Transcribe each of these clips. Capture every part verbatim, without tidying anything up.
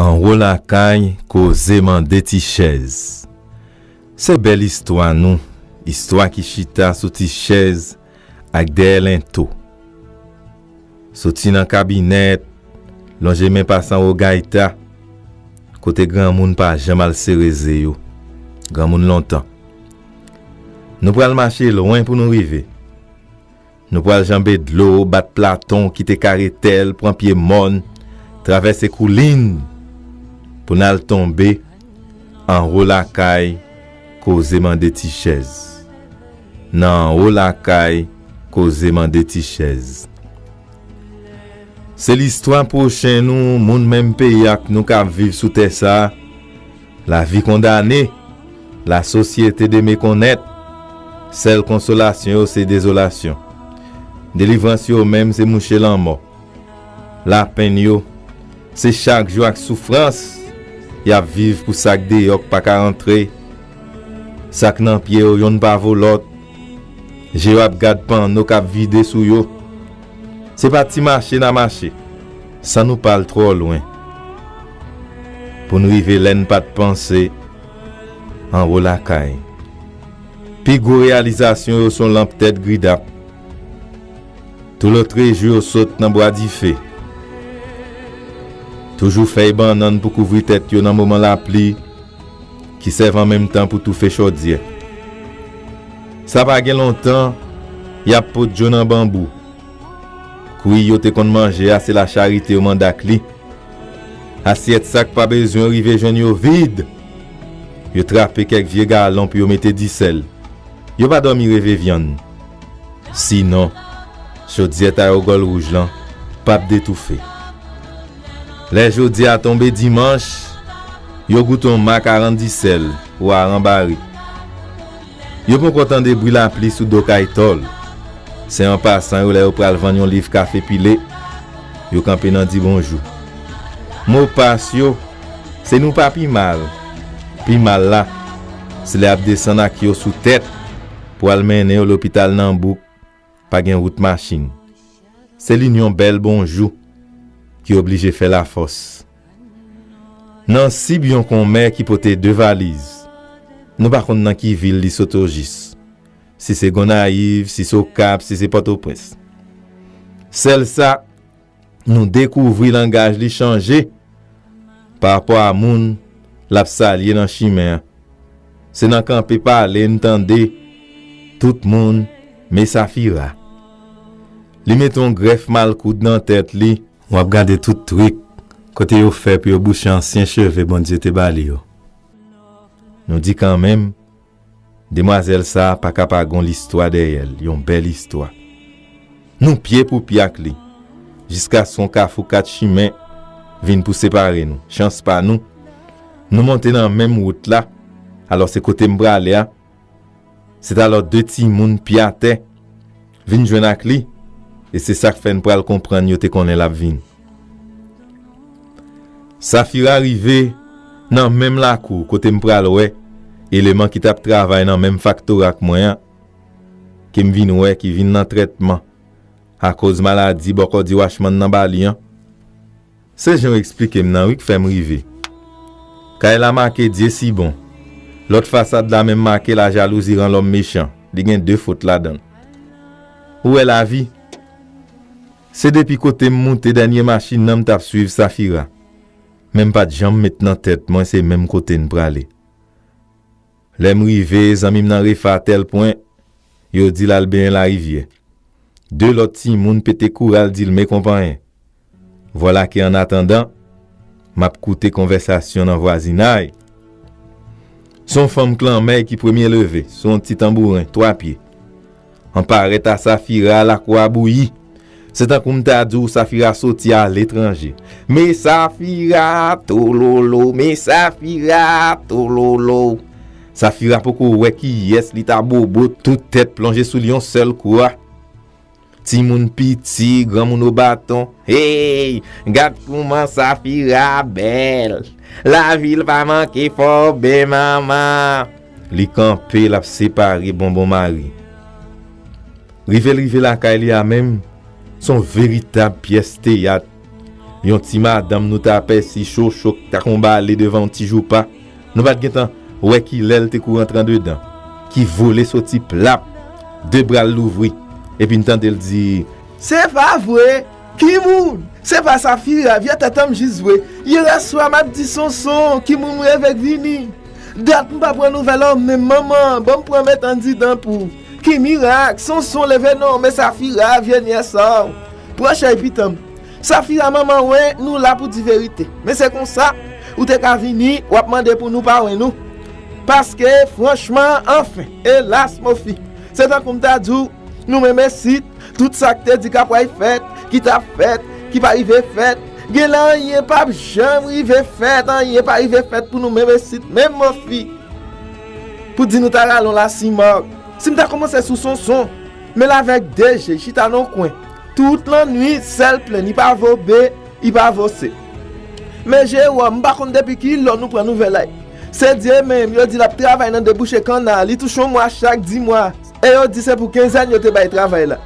Anwo lakay, koze mande ti chèz. Se bèl istwa nou, istwa ki chita sou ti chèz ak dèyè lento. Soti nan kabinèt, lonje men pase anwo gayta, kote granmoun pa janm al sere ze yo. Granmoun lontan. Nou pral mache lwen pou nou rive. Nou pral janbe dlo, bat platon, kite kare tèl, pran pye mòn, travèse koulin pou n al tonbe anwo lakay, koze mande ti chèz. Nan anwo lakay, koze mande ti chèz. Se listwa pwochen nou, moun menm peyi ak nou k ap viv sou tè sa a. Lavi kondane, la sosyete de mekonnèt. Sèl konsolasyon yo se dezolasyon. Delivrans yo menm se mouche lanmò. Lapenn yo, se chak jou ak soufrans y ap viv pou sa k deyò k pa ka rantre. Sa k nan pye yo, yonn pa vo lòt. Je yo ap gad panno k ap vide sou yo. Se pa ti mache n a mache, san nou pa al twò lwen, pou n rive lè n pa t panse, anwo lakay. Pi gwo reyalizasyon yo se yon lanp tèt gridap. Toulotrejou yo sot nan bwa dife. Toujou fèy bannann pou kouvri tèt yo nan moman lapli, ki sèvi an menm tan pou toufe chodyè. Sa pa gen lontan, y ap pot dlo nan banbou. Kwi yo te konn manje a, se lacharite yo mande ak li. Asyèt sa k pa bezwen rive jwenn yo vid. Yo trape kèk vye galon pou yo mete disèl. Yo pa dòmi reve vyann. Sinon, chodyè ta yo gòl wouj lan p ap detoufe. Lè jodi a tonbe dimanch, yo goute yon ma karant disèl ou aranbari. Yo poko tande bri lapli sou do kay tòl. Se an pasan yo, lè yo pral vann yon liv kafe pile, yo kanpe nan di bonjou. Mo pas yo, se nou pa pi mal. Pi mal la, se lè y ap desann ak yo sou tèt pou al mennen yo lopital nan bouk, pa gen wout machin. Se linyon bèl bonjou ki oblije fè lafòs. Nan sib yon konmè ki pote de valiz. Nou pa konn nan ki vil li sot ojis. Si se Gonayiv, si se Okap, si se Pòtoprens. Sèl sa, nou dekouvri langaj li chanje pa rapò a moun l ap salye nan chimen an. Se nan kanpe pale n tande tout moun, men Safira. Li mete yon grèf malkoud nan tèt li. W ap gade tout trik kote yo fè pou yo bouche ansyen cheve Bondye te ba li yo. Nou di kanmenm, demwazèl sa a pa ka pa gon listwa dèyè l, yon bèl istwa. Nou pye pou pye ak li, jiskaske yon kafou kat chimen vin pou separe nou. Chans pa nou, nou monte nan menm wout la. Alò, se kote m prale a. Se t alò de timoun pye atè vin jwenn ak li, e se sa k fè n pral konprann yo te konnen l ap vin. Safira rive nan menm lakou kote m pral wè eleman ki t ap travay nan menm faktori ak mwen an, ke m vin wè ki vin nan trètman akoz maladi bòkò di wachmann nan ba li an. Se jan yo eksplike m nan wi k fè m rive. Kay la make Dye si bon. Lòt fasad la menm make lajalouzi ran lòm mechan. Li gen de fot ladan l. Ou wè lavi? Se depi kote m moute dènye machin nan m t ap swiv Safira. Men m pa t janm met nan tèt mwen se menm kote n prale. Lè m rive, zanmi m nan refe a tèl pwen, yo di l al benyen larivyè. De lòt timoun pete koure al di l men konpanyen. Vwala ke annatandan, m ap koute konvèsasyon nan vwazinay. Se yon fanm klanmèy ki premye leve, se yon ti tanbouren, twa pye. An parèt a Safira, lakou a bouyi. Se tankou m ta di w Safira soti aletranje. Men Safira, tololo, men Safira, tololo. Safira poko wè kiyès li ta bobo, tout tèt plonje sou li yon sèl kou a. Timoun piti, granmoun o baton. Hey, gad kouman Safira bèl. Lavi l pa manke fò ben manman. Li kanpe, l ap separe bonbon mari. Rive l rive lakay li a menm, se yon veritab pyès teyat. Yon ti madanm nou t apèsi cho cho k t ak yon bale devan yon ti joupa. Nou pa t gentan wè kilè l te kouri antre andedan, ki vole soti plap, de bra l louvri, epi n tande l di, "Se pa vre! Ki moun? Se pa Safira, vye tèt an m jis vre. Yè aswè m ap di Sonson, ki moun m reve k vini. Dat m pa pran nouvèl ou menm manman, ban m pran met anndidan pou. Ki mirak, Sonson leve non, men Safira, vye nyès sa w. Pran chay pitan m. Safira manman wen, nou la pou di verite. Men se konsa, ou te ka vini, w ap mande pou nou pa wen nou. Paske, franchman, anfen, elas, mofi. Se tankou m ta di w, nou menm esit, tout sa k te di k ap pral fèt, ki t ap fèt, ki pa rive fèt, gen la anyen p ap janm rive fèt, anyen pa rive fèt pou nou menm esit, menm mofi. Pou di nou ta rale yon lasimag. Si m ta kòmanse sou Sonson, men l avèk de je, chita nan yon kwen. Tout lannwit, sèl plenn, li pa vobe, li pa vose. Men Jewòm, m pa konn depi kilè nou pran nouvèl la. Se Dye menm, yo di l ap travay nan debouche kannal, li touche yon mwa chak di mwa. E yo di se pou kenzèn yo te bay travay la.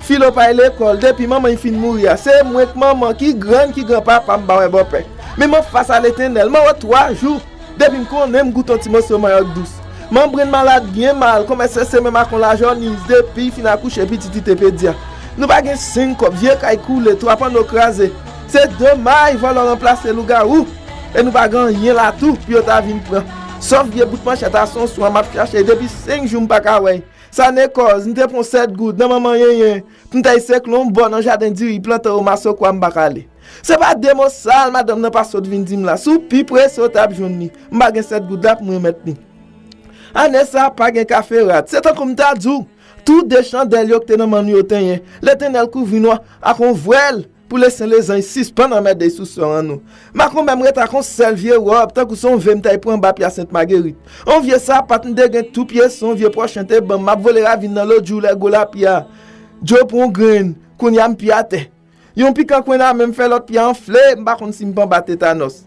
Filo pa al lekòl, depi manman l fin mouri a, se mwen k manman, ki grann, ki granpapa, m pa wè bòpè. Men m anfas a Letènèl, m anwo twa jou. Depi m konnen m goute yon ti moso mayòk dous. Manbrenn malad byen mal, kòmès se menm ak yon lajòniz, depi l fin akouche pitit li te pèdi a. Nou pa gen senk kòb, vye kay koule, twa panno kraze. Se domaj vòlò ranplase lougawou. E nou pa gen anyen la tou pou yo ta vin pran. Sòf vye bout manchèt a Sonson an m ap chache depi senk jou m pa ka wè l. Sa nekòz, m te pran sèt goud nan manman Yenyen pou m ta al sekle yon bò nan jaden diri plante yo masokwa m pa ka ale. Se pa de mo sal madanm nan pa sot vin di m la. Si w pi prese w t ap jwenn li. M pa gen sèt goud la pou m remèt li. Ane sa a pa gen kafe rat. Se tankou m ta di w, tou de chandèl yo ki te nan men nou yo tenyen. Letènèl kouvri nou ak yon vwèl pou lesen lezanj sispann anmède sou sò an nou. Makonbè m ret ak yon sèl vye wòb, tankou se yon ve m t al pran anba pye a Sent Magerit. Yon vye sapat m te gen tou pye son, vye pwòch an te ban m, m ap vole ravin nan lòt jou lè gwo lapli a. Djo pran yon grenn, kounye a m pi atè. Yon pikan kwenn a men m fè lòt pye a anfle, m pa konn si m pa anba tetanòs.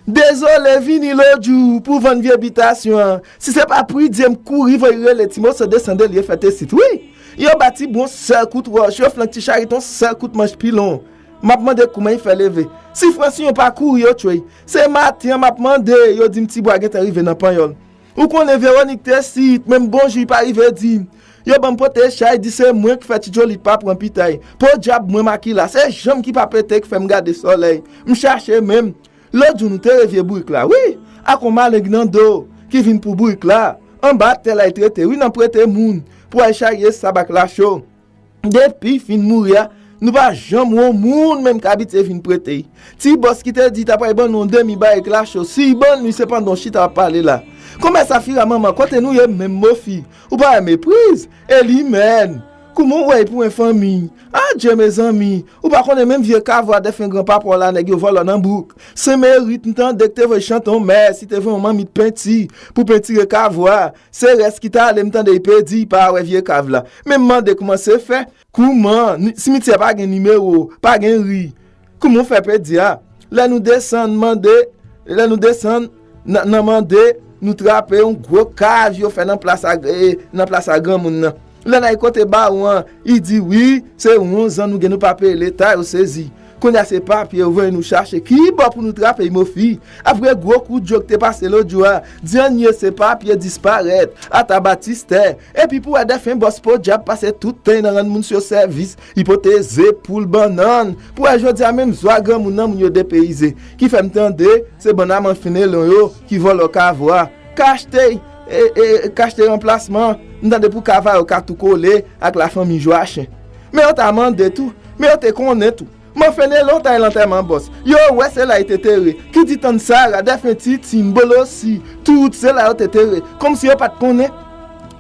Dezole, vini lòt jou pou vann vye bitasyon an. Si se pa pri Dye m kouri voye rele ti moso desann de lye fèt esit, wi. Yo ba ti bon sèl kout wòch, yo flank ti charit yon sèl kout manch pilon. M ap mande kouman l fè leve. Si Fransyon pa kouri yo tchwey. Se maten an m ap mande, yo di m ti bwa gentan rive nan Panyòl. Ou konnen Veronik te sit, menm bonjou li pa rive di m. Yo ban m pote chay, di se mwen k fè ti Djolit pa pran pitay. Podyab mwen Makila, se janm ki pa pete k fè m gade sòlèy. M chache menm. Lòt jou nou te revye bourik la, wi. Ak yon maleng nan do, ki vin pou bourik la. Anba tè la l t rete, wi, nan prete moun, pou al charye sab ak lacho. Depi l fin mouri a, nou pa janm wè yon moun menm k abitye vin prete l. Ti bòs ki te di l ta pral ban nou yon demi barik lacho, si l ban nou l, se pandan w chita w ap pale la. Kòmès Safira manman, kote nou ye menm mofi? Ou pa wè mepriz? E li menm? Kouman w wè l pou en fanmi? Adje mezanmi, ou pa konnen menm vye kavo a dèfen granpapa w la nèg yo vòlò nan bouk. Sen Merit m tande k te voye chante yon mès, li te voye yon manmit penti pou pentire kavo a. Se rès ki t ale m tande l pèdi, l pa wè vye kav la. Men m mande kouman se fè, kouman, ni- simityè pa gen nimewo, pa gen ri. Kouman w fè pèdi a? Lè nou desann mande, lè nou desann nan, nan mande, nou trape yon gwo kav yo fè nan plas a, e, nan plas a granmoun nan. Lè n al kote bawon an, li di wi, se onz an nou gen nou pa peye leta, yo sezi. Kounye a se papye yo voye nou chache. Ki bò pou nou trape l, mofi? Apre gwo kout djo k te pase lòt jou a, dènye se papye disparèt, ata batistè. Epi pou wè dèfen bòs podyab pase tout tan l nan rann moun yo sèvis, li pote ze, poul, bannann. Pou wè jodi a menm zo a granmoun nan moun yo depeyize. Ki fè m tande, se bann aman fenelon yo ki vòlò kavo a. K achte, e, e, k achte ranplasman, m tande pou kavo a yo ka tou kole ak lafanmi Jwachen. Men yo ta mande tou, men yo te konnen tou. Manfenelon t al lantèman bòs. Yo wè se la li te tere. Ki di tann Sara, dèfen Titi, m Bolosi, tout se la yo te tere. Kòmsi yo pa t konnen.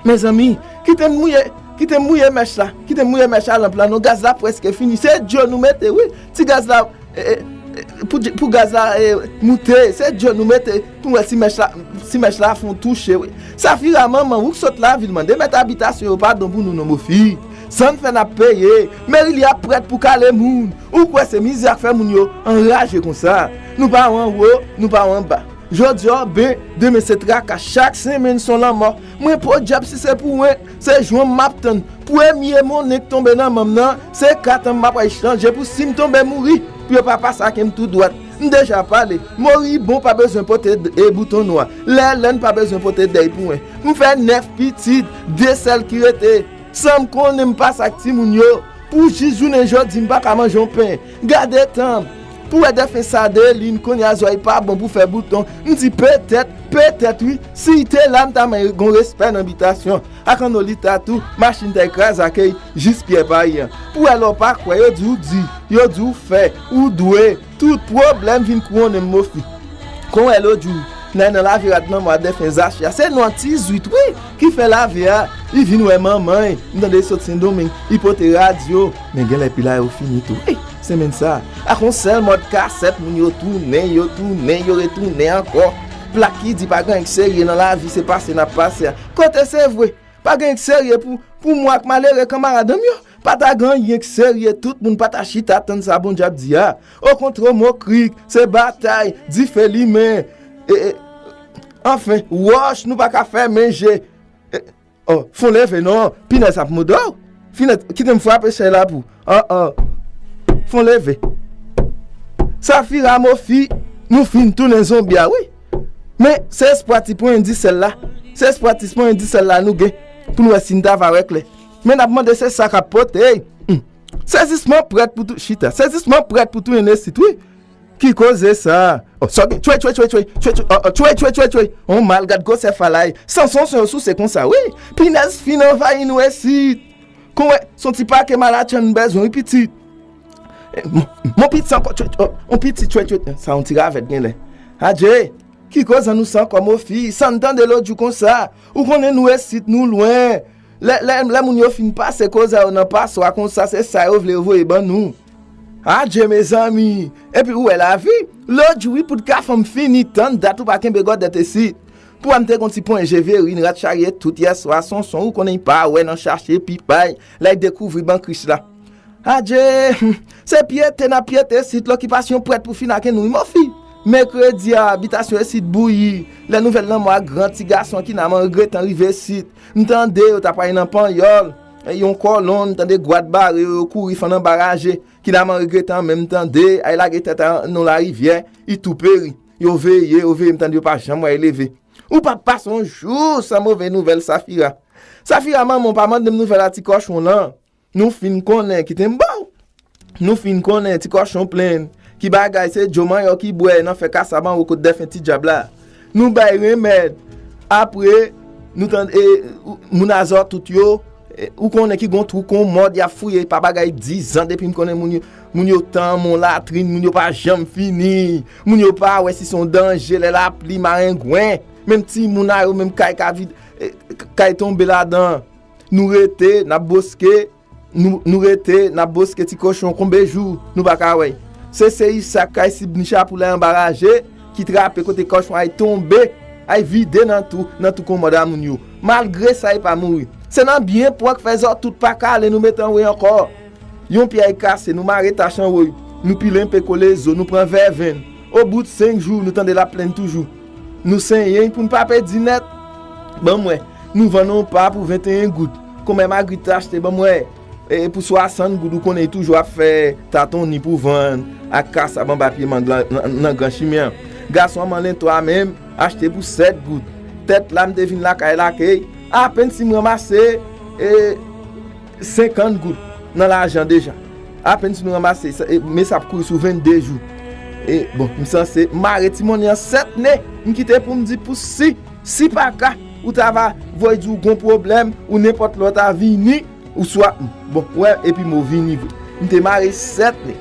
Mezanmi, kite m mouye, kite m mouye mèch la. Kite m mouye mèch a lanp la non, gaz la prèske fini. Se dyo nou mete, wi. Ti gaz la, e, e, e, pou, pou gaz la, e, moute, se dyo nou mete. Pou wè si mèch la, si mèch la fè yon touche, wi. Safira manman, ou k sot lavil, mande mèt abitasyon yo padon pou nou non, mofi. Sa n fè n ap peye. Merilia prèt pou kale moun. Ou kwè se mizè k fè moun yo anraje konsa? Nou pa w anwo, nou pa w anba. Jodi a w ben, demen se traka. Chak senmenn se yon lanmò. Mwen podyab si se pou mwen, se jwenn m ap tann. Premye monnen k tonbe nan men m nan, se kat an m ap al chanje pou si m tonbe mouri. pou yo pa pase ak m tou dwat. M deja pale, moribon pa bezwen pote d- e bouton nwa. Lèlèn pa bezwen pote dèy pou mwen. M fè nèf pitit, de sèl ki rete. San m konnen m pase ak timoun yo. Pou jis jounen jodi, m pa ka manje yon pen. Gade tan. Pou wè dèfen sa de lin, kounye a zòrèy pa bon pou fè bouton. M di petèt, petèt wi. Si l te la, m ta mwen gon respè nan bitasyon. Ak Anolita tou, machin ta kraze ak jis pyè pa y an. Pou wè lè w pa kwè, yo di w di, yo di w fè, ou dwe. Tout pwoblèm vin kouwonnen m, mofi. Kon wè lòt jou, nan nan lave rad nan mwa dèfen Zachi a. Se non ti zwit, wi, ki fè lave a. Li vin wè manman, m tande sot Sendomeng, li pote radyo. Men genlè pil a yo fini tou. Wi, semèn sa, ak yon sèl mòd kasèt, moun yo tounen, yo tounen, yo retounen ankò. Plak ki di pa gen anyen k serye nan lavi, se pase n ap pase a. Kote se vre? Pa gen anyen k serye pou, pou mwen ak malere kanmarad an m yo. Pa ta gen anyen k serye, tout moun pa ta chita tann sa Bondye ap di a. Okontrè, mokrik, se batay, dife limen. E, e, anfen, wòch, nou pa ka fèmen je. E, oh, fon leve non, pinèz ap mòde w. Finèt, kite m frape chèz la pou. Oh, oh. Fon leve. Safira, mofi, nou fin tounen zonbi a, wi. Men, se espwa ti pwen di sèl la. Se espwa ti pwen di sèl la nou gen. Pou nou wè si n ta va wè klè. Men n ap mande se sa k ap pote. Ey, hmm. Sezisman prèt pou tou, chita. Sezisman prèt pou tou ennesit, wi. Ki koze sa? Oh, sòdi, tchwe, tchwe, tchwe, tchwe, tchwe, tchwe, oh, oh, tchwe, tchwe, tchwe, tchwe. On mal, gad gwosè falay. Sanson, se yo souse konsa, wi. Pinèz fin anvayi nou esit. Kon wè, se yon ti pake malatchann bezwen, wi, pitit. Eh, mon, mon pitit ankò, tchwe, tchwe, oh, on pitit, tchwe, tchwe. Sa, yon ti ravèt genlè. Adje, ki koze nou sa ankò, mofi? Sa n tande lòt jou konsa. Ou konnen nou esit, nou lwen. Lè, lè, lè moun yo fin pase koze yo nan paswa konsa, se sa yo vle yo voye ban nou. Adje, mezanmi! Epi ou wè lavi? Lòt jou, wi, pou t ka fanm fini tann dat ou pa kenbe gòdèt esit. Pou wè m te gon ti pwen je Verine, rat charye tout yèswa, Sonson, ou konnen pa wè nan chache pipay, lè l dekouvri ban krich la. Adje, se pyete n ap pyete esit, lokipasyon prèt pou fin ake nou, wi, mofi. Mekredi a, bitasyon esit bouyi. Lè nouvèl lanmò a gran ti gason Kinaman regretan rive esit, m tande yo t ap pale nan panyòl. E yon kòlonn, m tande gwad bare yo, yo kouri fann anba raje. Kinaman regretan, men m tande, ay lage tèt a nan yon larivyè, li tou peri. Yo veye, yo veye, m tande yo pa janm wè l leve. Ou p ap pase yon jou san move nouvèl, Safira. Safira, manman w pa mande m nouvèl a ti kòchon lan. Nou fin konnen, kite m ba w. Nou fin konnen ti kòchon plenn. Ki bagay, se djo manyòk ki bwè nan fè kasab anwo kot dèfen ti dyab la. Nou bay renmèd. Apre, nou tande, e, moun a zòt tout yo, e, ou konnen ki gon twou kon mòd y ap fouye pa bagay dizan depi m konnen moun yo, moun yo tann yon latrin, moun yo pa janm fini. Moun yo pa wè si se yon danje lè lapli, marengwen. Menm timoun a yo, menm kay ka vid, e, k- kay tonbe ladan. Nou rete, n ap boske, nou, nou rete, n ap boske ti kòchon konbe jou, nou pa ka wè l. Se, se Isak kay Sibnicha pou lè anba raje, ki trape kote kòchon ay tonbe, ay vide nan twou, nan twou konmòd a moun yo. Malgre sa, li pa mouri. Se nan byen pran k fè zòt tout pa kale nou mete anwo ankò. Yon pyè ay kase, nou mare tach anwo, nou pile enpe kole zo, nou pran vèvenn. Obout senk jou, nou tande l ap plenn toujou. Nou senyen pou n pa pèdi nèt. Ban m wè, nou vann yon pa pou venteyen goud. Konmè Magrit achte, ban m wè, e pou swasant goud, ou konnen li toujou ap fè tatonni pou vann ak kasab anba pye mang lan nan, nan gran chimen an. Gason an manlen twa menm, achte pou sèt goud. Tèt la, m te vin lakay lakay, apèn si m ranmase, e, senkant goud nan lajan deja. Apèn si nou ranmase sa, e, men sa ap kouri sou vennde jou. E, bon, m sanse mare ti monnen an sèt ne, m kite pou m di pou si, si pa ka, ou ta va voye di w gon pwoblèm, ou nenpòt lè w ta vini, ou swa, bon, wè, epi m vini vre. M te mare sèt ne.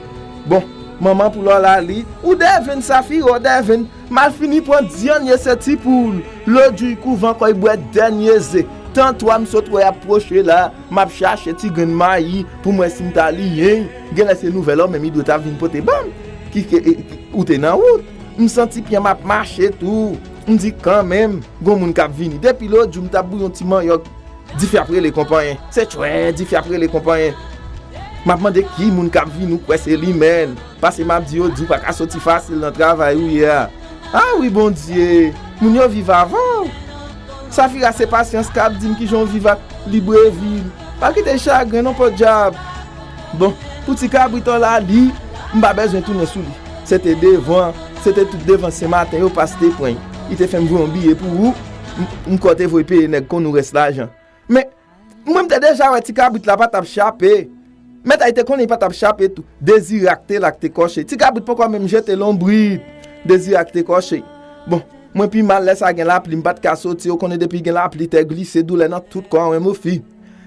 Bon, manman pou lò la li, ou devenn Safira, ou devenn. M al fini pran dènye se ti poul. Lòt jou, li kouve ankò, li bwè dènye ze. Tan twa m sot wè y ap pwoche la, m ap chache ti grenn mayi pou m wè si m ta liyen. Genlè se nouvèl ou menm li dwe ta vin pote ban m. Ki, ki, ki, ou te nan wout. M santi pye m ap mache tou. M di kanmenm, gon moun k ap vini. Depi lòt jou, m t ap bouyi yon ti manyòk. Dife ap rele konpanyen. Se tchwè, dife ap rele konpanyen. M ap mande ki moun k ap vini, ou kwè se li menm. Paske m ap di yo, di w pa ka soti fasil nan travay ou ye a. A wi, Bondye, moun yo viv avan w. Safira, se pasyans k ap di m kijan w viv ak Libreville. Pa kite chagren non, podyab. Bon, pou ti kabrit an la, li, M pa bezwen tounen sou li. Se te devan, se te tout devan Senmaten yo pas te pran. Li te fè m voye yon biye pou ou. M, m kwè w te voye peye nèg konn ou rès lajan. Men, mwen m te deja wè ti kabrit la pa t ap chape. Mèt a, li te konnen li pa t ap chape tou. Dezire ak te la k te kòche. Ti kabrit poko menm jete lonbrit. Dezire ak te kòche. Bon, mwen pi mal lè sa gen lapli, m pa t ka soti. Ou konnen depi gen lapli, tè glise, doulè nan tout kò an, wi, mofi.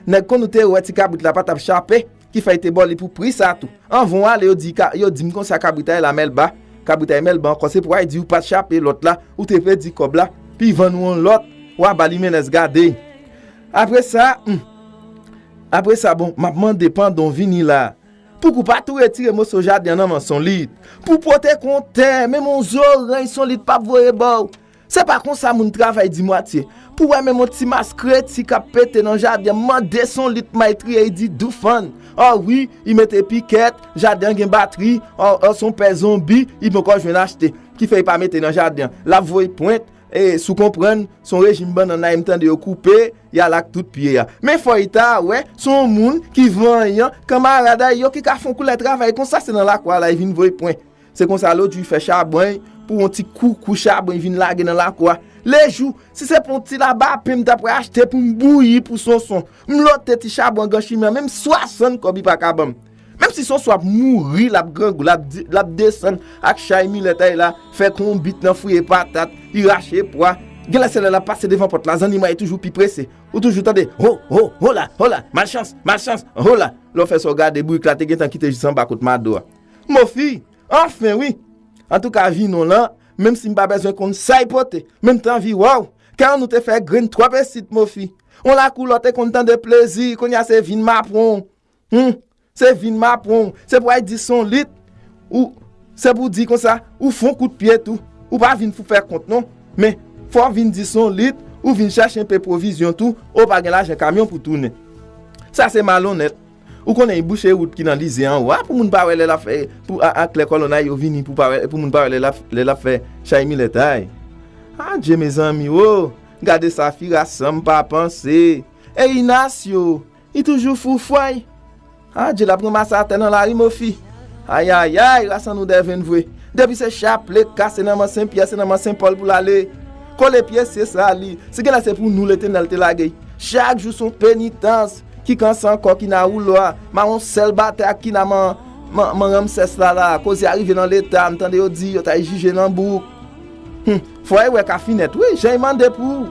Nèg konn ou te wè ti kabrit la pa t ap chape. Ki fè y te ba w li pou pri sa tou. Anvan w ale, yo di, ka, yo di m konsa kabrit la e la mèlba. Kabrit la e mèlba ankò, se pou w al di ou pa t chape lòt la, ou te pèdi kòb la, pi vann ou yon lòt, w a ba li menès gade. Apre sa, hmm, apre sa, bon, m ap mande pandan w vini la, pouki w pa tou retire moso jaden an nan men Sonlit? Pou pote kontè, menm yon zoranj Sonlit p ap voye ba w. Se pa konsa moun travay dimwatye. Pou wè menm yon ti mas kreti k ap pete nan jaden an, mande Sonlit may triye, li di doufann. Ò wi, li mete pikèt, jaden an gen batri, ò, ò, se yon pè zonbi, li poko jwenn achte. Ki fè li pa mete nan jaden an. L ap voye pwent, e, si w konprann, se yon rejim bannann la, m tande yo koupe, y al ak tout pye a. Men fò li ta wè, se yon moun ki vanyan, kanmarad a yo ki ka fè yon koulè travay konsa, se nan lakou a la, li vin voye pwent. Se konsa lòt jou, li fè chabon pou yon ti koukou chabon vin lage nan lakou a. Lejou, si se pou yon ti labapen m ta pral achte pou m bouyi pou Sonson, m lote ti chabon an gran chimen an, menm swasann kòb li pa ka ban m. Menm si Sonson ap mouri, l ap grangou, l ap di- l ap desann ak chay milèt a li la, fè konbit nan fouye patat, li rache pwa. Genlè se lè l ap pase devan pòt la, zannimo a toujou pi prese. Ou toujou tande, ho, ho, hola, hola, malchans, malchans, hola. Lè w fè sa w gade bourik la te gentan kite jis anba kot mado a. Mofi, anfen wi. Antouka, vin w lan, menm si m pa bezwen konn sa y pote, men m t anvi wè w. Kè an nou te fè grenn twòp esit, mofi. On lakou lè w te konn tande plezi, kounye a se vin m ap pran w. Hmm, se vin m ap pran w. Se pou w al di Sonlit, ou, se pou w di konsa, ou fè yon kout pye tou. Ou pa vin pou fè kont non. Men, fò w vin di Sonlit, ou vin chèche enpe pwovizyon tou, ou pa gen lajan kamyon pou tounen. Sa se malonnèt. Ou konnen, li bouche wout ki nan lize anwo a pou moun pa wè lè l ap fè, pou a, a klè kòlonnay yo vini pou pa wè, pou moun pa wè lè l ap, lè l ap fè chay milèt a. Adje, mezanmi, o! Gade Safira san m pa panse. E Inasyo, li toujou foufway. Adje, l ap ranmase atè nan lari, mofi. Ayayay, ras an nou dèvenn vre. Depi se chaple k kase nan men Sen Pyè, se nan men Sen Pòl pou l ale. Kole pye, se sa li. Si genlè se pou nou Letènèl te lage. Chak jou se yon penitans. Ki kansa ankò, Kina woulo a. Mawon sèl batay ak Kina man, man, man Ramsès la la. Koze a rive nan leta, m tande yo di yo t al jije nan bouk. Hmm, fò e wè ka finèt, wi, jan e mande pou ou.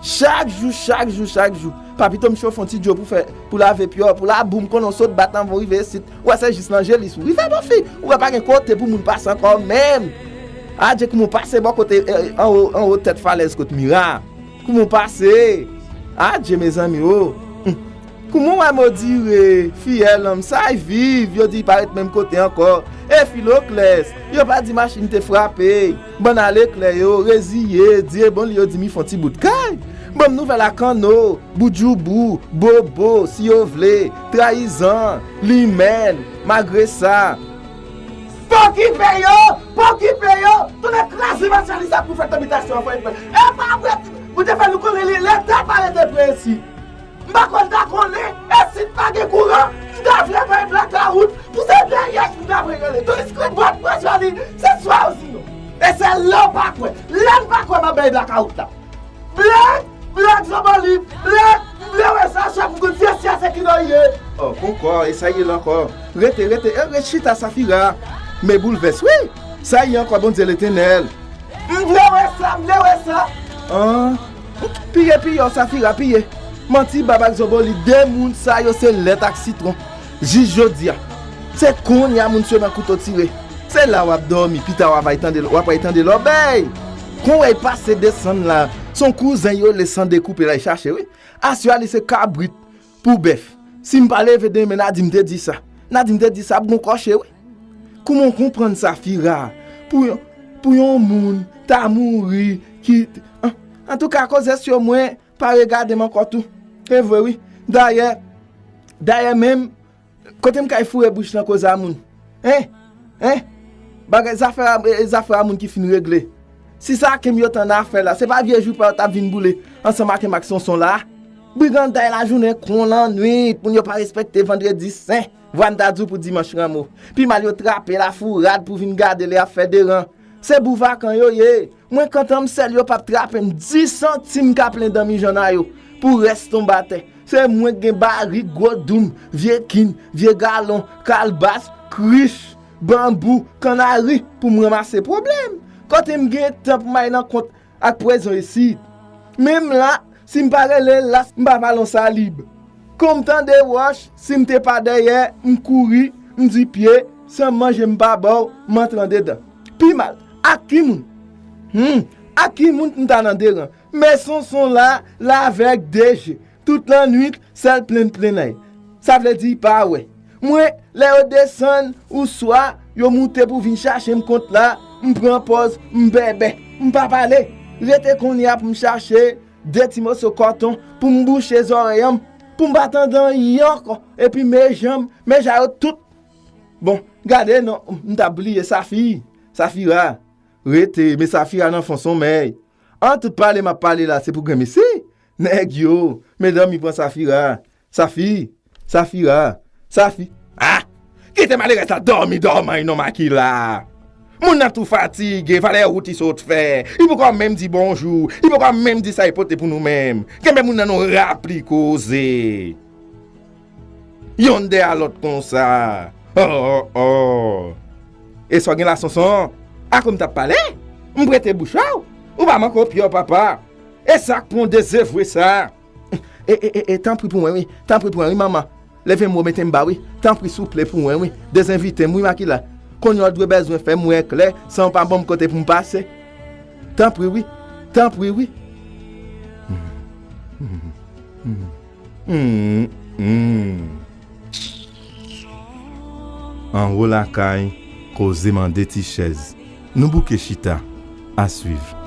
Chak jou, chak jou, chak jou. Pa pito m chofe yon ti djo pou fè, pou lave pye w, pou labou m konnen w sot bat anvan w rive isit. Ou wè se jis nan je li sou rive, mofi. Ou wè pa gen kote pou moun pase ankò menm. Adje, kouman w pase bò kote, eh, anwo, anwo tèt falèz kot Mira. Kouman w pase? Adje, mezanmi, o. Hmm. Kouman w wè Modire, Fiyèl, Anmsay viv, yo di pa ret menm kote ankò. E Filoklès, yo pa di machin te frape. Bann a leklè yo, reziye, di e bon li yo di m fè yon ti bout kay. Ban m nouvèl a Kanno, Boudjoubou, Bobo, si yo vle, Trayizan, Limèn, Magresa. Pa okipe yo! Pa okipe yo! Tounen kraze matyè li sa pou fè tanbitasyon an fè. E pa vre, ou te fè nou konnen li, Leta pa rete presi. M pa kwè l ta konnen, e si t pa gen kouran, m ta vle bay blakawout, pou se dèyè m ta vle rele. Tounis krit bwat presyon li, se swa ozinon. E se lè w pa kwè. Lè m pa kwè m ap bay blakawout la. Blak, blak, zanboli, blak, m vle wè sa, chak moun konn se sya se ki lò ye. Oh, poukò, e sa ye la ankò. Rete, rete, e ret chita, Safira. Men boulvès, wi. Sa ye ankò, Bondye Letènèl. M vle wè sa, m vle wè sa. An, piye, piye, Safira, piye. Manti, bab ak zanboli, de moun sa yo se lèt ak sitwon. Jis jodi a. Se kounye a moun sou nan kouto tire. Se la w ap dòmi, pita w ap ay tande, w ap ay tande lòbèy. Kon w wè y pase desann la, se yon kouzen yo le san dekoupe la y chache, wi. Aswè a li se kabrit pou bèf. Si m pa leve demen, n a di m te di sa. N a di m te di sa ap gon kòche, wi. Kouman w konprann sa, Fira? Pou yon, pou yon moun ta mouri, ki, an, antouka, koze sou mwen, pa regade m ankò tou. E vre, wi. Dayè, dayè menm, kote m kay foure bouch nan koze a moun? Hein? Hein? Bagay zafè a, e, zafè a moun ki fin regle. Si sa ke m yo t an afè la, se pa vye jou pa yo t ap vin boule ansanm ak m ak Sonson la? Briganday lajounen kon lannwit, moun yo pa respekte vandredi sen. Vwa n ta di w pou dimanch ranmo. Pi mal yo trape lafourad pou vin gade lè y ap fè deran. Se bou vakan yo ye. Mwen kantan m sèl yo p ap trape m. Dis santim ka plen danmi janna yo pou rès tonbe atè. Se mwen k gen barik, gwo doum, vye kin, vye galon, kalbas, krich, banbou, kannari pou m ranmase pwoblèm. Kote m gen tan pou m al nan kont ak pwezon isit. Menm la, si m pa rele las, m pa pale yon salib. Kon m tande wòch, si m te pa dèyè, m kouri, m di pye, san manje m pa ba w, m antre andedan. Pi mal, ak ki moun? Hmm, ak ki moun m ta nan deran? Men Sonson la, la avèk de je. Tout lannwit, sèl plenn plennay. Sa vle di pa wè. Mwen, lè yo desann, ouswa yo moute pou vin chache m kont la, m pran pòz, m bèbè. M pa pale. Rete kounye a pou m chache de ti moso kòton pou m bouche zòrèy an, pou m pa tande anyen ankò. Epi men jan m, men jan yo tout. Bon, gade non, m t ap bliye Safi. Safira. Rete, men Safira nan fon sonmèy. An tout pale m ap pale la, se pou granmesi. Nèg yo, men dòmi pran Safira. Safi, Safira, Safi. Ah! Kite malerèz la dòmi dòmay non Makila. Moun nan tou fatige, valè wout li sot fè. Li poko menm di bonjou, li poko menm di sa li pote pou nou menm. Kenbe moun nan nou rapli koze. Yonn dèyè lòt konsa. Oh, oh, oh. E sa w gen la, Sonson? Akoz m t ap pale? M prete bouch la w. Ou pa manke w pye w, papa. E sa k pran w dezevwe sa? E, e, e, e, tanpri pou mwen, wi. Tanpri pou mwen, wi, manman. Leve m wo, mete m ba, wi. Tanpri, souple, pou mwen, wi. Dezenvite m, wi, Makila. Kounye a w dwe bezwen fè m wè klè, san w pa ban m kote pou m pase. Tanpri, wi. Tanpri, wi. Hmm, hmm. Anwo lakay, koze mande ti chèz. Nou bouke chita. A suivre.